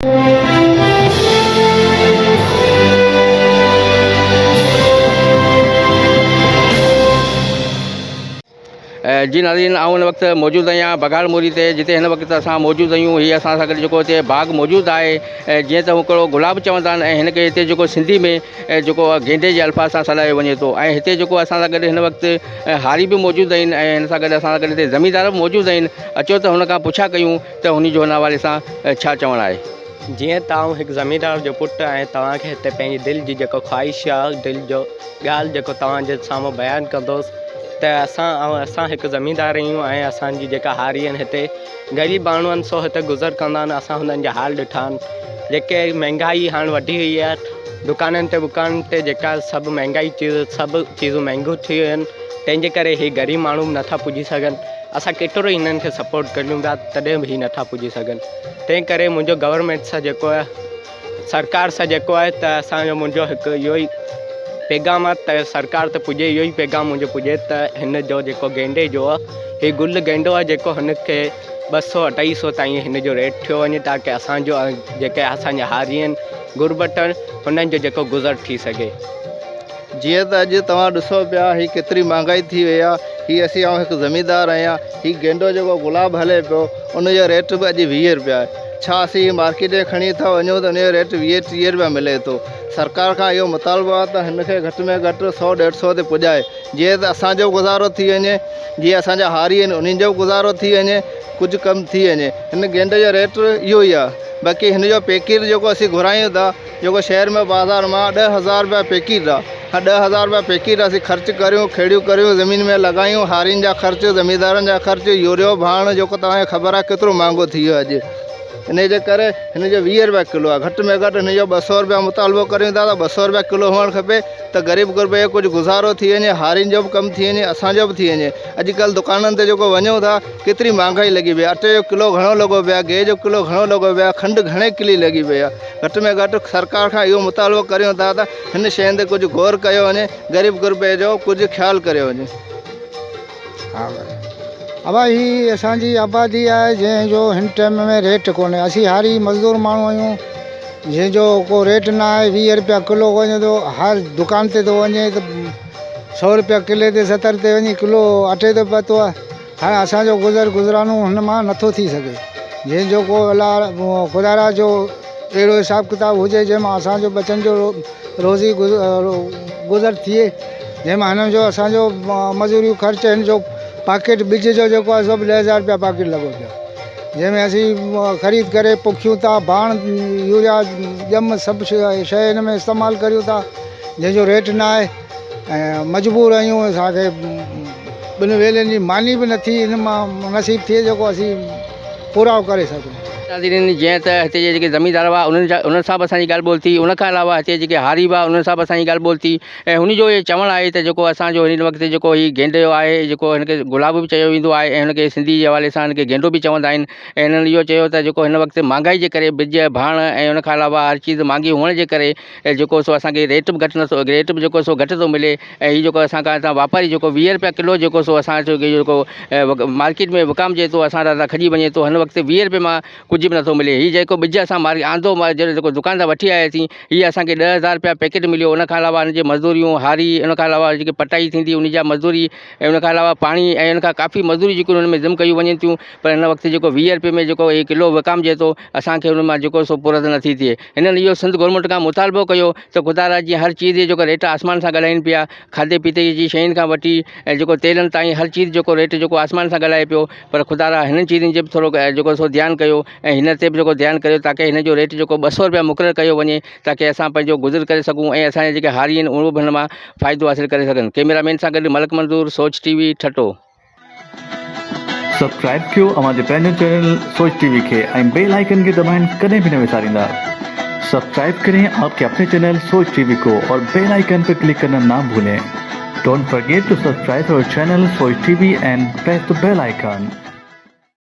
جي ناظرين آئون هن وقت موجود آهيان بگهاڙ موري تي جتي هن وقت اسان موجود آهيون هي اسان سان گڏ جيڪو هتي باغ موجود آهي جيئن ته هڪڙو گلاب چوندا آهن ۽ هن کي هتي جيڪو سنڌي ۾ جيڪو گيندي جي الفاظ سان سڏايو وڃي ٿو ۽ هتي جيڪو اسان سان گڏ هن وقت هاري به موجود آهن ۽ هن سان گڏ اسان سان گڏ هتي زميندار به موجود آهن اچو ته هن کان پڇا ڪيون ته هن جو هن حوالي سان ڇا چوڻ آهي. جيئن ته آئون هڪ زميندار جو پٽ آهيان توهان کي هتي پنهنجي دل جي جيڪو خواهش آهي دل جو ڳالهه جيڪو توهان جي سامهون بيان ڪندوس ته اسان اسان هڪ زميندار آهيون ۽ اسان جي جيڪا هاري آهن هتي غريب ماڻهو آهن سو هتي گذر ڪندا آهن اسان هنن جا حال ڏٺا آهن جيڪي مهنگائي هاڻ وڌي وئي آهي دڪانن تي وڪانن تي جيڪا سڀ مهنگائي چيز سڀ چيزون مهنگيون ٿي ويون آهن تنهن جي ڪري هي غريب ماڻهو به نٿا پڄي سگهن اسان ڪيترو ئي هنن کي سپورٽ ڪريون پيا تڏهن به هي نٿا پڄي سگهن تنهن ڪري منهنجو گورنمينٽ سان جيڪو آهي سرڪار سان جيڪو آهي ته اسانجو منهنجو هڪ اهو ئي پيغام آهي ته سرڪار ته پڄي اهو ئي پيغام منهنجو پڄي ته هن جو جيڪو گينڊي جو آهي هي گل گينڊو آهي جيڪو هن کي ٻه سو اڍائي سو تائين هن جو ريٽ ٿيو وڃي تاڪه اسانجو جيڪي اسانجا هاري آهن غربت آهن هنن جو جيڪو گذر ٿي سگهي. جيئن ته اڄ توهان ڏسو پيا هي ڪيتري مهانگائي ٿي وئي آهي هي اسين آئون هڪ زميندار آهيان هي گينڊو جيڪو گلاب هلي پيو ان جو ريٽ به اڄ 20 روپيا آهي ڇا اسين هي مارڪيٽ ۾ کڻي ٿا وڃون ته ان جو ريٽ 20 30 روپيا ملي ٿو سرڪار کان اهو مطالبو آهي ته هن کي گهٽ ۾ گهٽ سو ڏيڍ سو تي پڄائي جيئن ته اسان جو گذارو ٿي وڃي جيئن اسان جا هاري آهن انهن جو به گذارو ٿي وڃي ڪجهه ڪم ٿي وڃي هن گينڊي جو ريٽ اهو ئي آهي باقي هن جو پيڪيٽ جيڪو اسين گهرايون ٿا جيڪو شهر ۾ بازار مان 10,000 رپيا پيڪيٽ آ ها 10,000 رپيا پيڪيٽ اسين خرچ ڪريون کيڙيون ڪريون زمين ۾ لڳايون هارين جا خرچ زميندارن جا خرچ يوريو ڀاڻ جيڪو توهان کي خبر آ ڪيترو مهانگو ٿي ويو اڄ ان جي ڪري هن جو 20 رپيا ڪلو آ گهٽ ۾ گهٽ هن جو 200 رپيا مطالبو ڪريون ٿا ته 200 رپيا ڪلو هئڻ کپي ته غريب غربي جو ڪجهه گذارو ٿي وڃي هارين جو به ڪم ٿي وڃي اسان جو به ٿي وڃي اڄڪلهه دڪانن تي جيڪو وڃون ٿا ڪيتري مهانگائي لڳي پئي آ اٽي جو ڪلو گهڻو لڳو پيو آ گيهه جو ڪلو گهڻو لڳو پيو آ کنڊ گهڻي ڪلي لڳي پئي آ گهٽ ۾ گهٽ سرڪار کان اهو مطالبو ڪريون ٿا ته هن شين تي ڪجهه غور ڪيو وڃي غريب غربي جو ڪجهه خيال ڪريو وڃي. ها ڀائي ابا هي اسان جي آبادي آهي جنهن جو هن ٽيم ۾ ريٽ ڪونهي اسين هاري مزدور ماڻهو آهيون جنهن جو ڪو ريٽ نه آهي 20 روپيا ڪلو وڃي ٿو هر دڪان تي ٿو وڃي ته سو روپيا ڪلي تي 70 تي وڃي ڪلو اٽي تي پهتو آهي هاڻي اسان جو گذر گذرانو هن مان نٿو ٿي سگهي جنهن جو ڪو الله خدا را جو اهڙو حساب ڪتاب هجي جنهن مان اسان جو ٻچن جو روزي گذر ٿئي جنهن مان هنن جو اسان جو مزوريون خرچ هن جو پاڪيٽ ٻج جو جيڪو آهي سو به 10,000 روپيا پاڪيٽ لڳو پيو جنهن ۾ اسين خريد ڪري پوکيون ٿا ڀاڻ يوريا ڄم سڀ شيء هن ۾ استعمال ڪريون ٿا جنهن جو ريٽ نه آهي ۽ مجبور آهيون اسان کي ٻن ويلن جي ماني به نٿي ان مان نصيب ٿئي جيڪو اسين پورائو ڪري سگهون. ناظرين جيئن ته هتي جي جيڪي زميندار هئا انهن جا انهن سان به اسان جي ڳالهه ٻولهه ٿي ان کان علاوه هتي جيڪي هاري هئا انهن سان به اسان جي ڳالهه ٻولهه ٿي ۽ هن جو اهو چوڻ آهي ته جيڪو اسان جو هن وقت جيڪو هي گينڊيو آهي جيڪو هن کي گلاب به چيو ويندو آهي ۽ هن کي سنڌي جي حوالي سان هن کي گينڊو به چوندا آهن ۽ هنن اهو چيو ته جيڪو هن وقت مهانگائي جي ڪري ٻج ڀاڻ ۽ ان کان علاوه هر چيز مهانگي هئڻ جي ڪري ۽ جيڪو سو اسان کي ريٽ به گهٽ نٿو ريٽ به جيڪو سو گهٽ ٿو ملي ۽ هي جيڪو اسان کان هتان واپاري جيڪو 20 روپيا ڪلو جيڪو سو اسان جو جيڪو مارڪيٽ ۾ وڪامجي ٿو اسان تان کڄي وڃي ٿو هن وقت 20 روپئي مان ڪجهه به نٿو ملي هي جيڪو ٻج اسان مارڪيٽ آندو جيڪو دڪان تان وٺي آياسين هي اسان کي 10,000 روپيا پيڪيٽ مليو ان کان علاوه ان جي مزدوريون هاري ان کان علاوه جيڪي پٽائي ٿيندي ان جا مزدوري ۽ ان کان علاوه پاڻي ۽ ان کان ڪافي مزدوري جيڪو ان ۾ ضم ڪيون وڃن ٿيون پر هن وقت جيڪو 20 روپئي ۾ جيڪو هي ڪلو وڪامجي ٿو اسان کي ان مان جيڪو سو پورت نٿي ٿئي هنن اهو سنڌ گورنمينٽ کان مطالبو ڪيو ته خدا را جيئن هر چيز جي جيڪو ريٽ آسمان سان ڳالهائين پيا کاڌي پيتي جي شين کان وٺي ۽ جيڪو تيلن تائين هر چيز جيڪو ريٽ جيڪو آسمان سان ڳالهائي پيو پر خدا را هنن چيزن جي به ٿورو جيڪو سو ڌيان ڪيو ۽ هن تي به جيڪو ڌيان ڪريو تاڪه هن جو ريٽ جيڪو 200 روپيا مقرر ڪيو وڃي تاڪه اسان پنهنجو گذر ڪري سگهون ۽ اسان جا جيڪي هاري آهن اهو به هن مان فائدو حاصل ڪري سگهن ڪيميرا مين سان گڏ ملڪ منظور سوچ ٽي وي ٺٽو. سبسڪرائب ڪيو اوهان جي پنهنجو چينل سوچ ٽي وي کي ۽ بيل آئيڪن کي دٻائڻ ڪڏهن به نه وساريندا. سبسڪرائب ڪرين آپ ڪي اپني چينل سوچ ٽي وي ڪو اور بيل آئيڪن پي ڪلڪ ڪرنا نا ڀولين. Don't forget to subscribe our channel Soch T V and press the bell icon.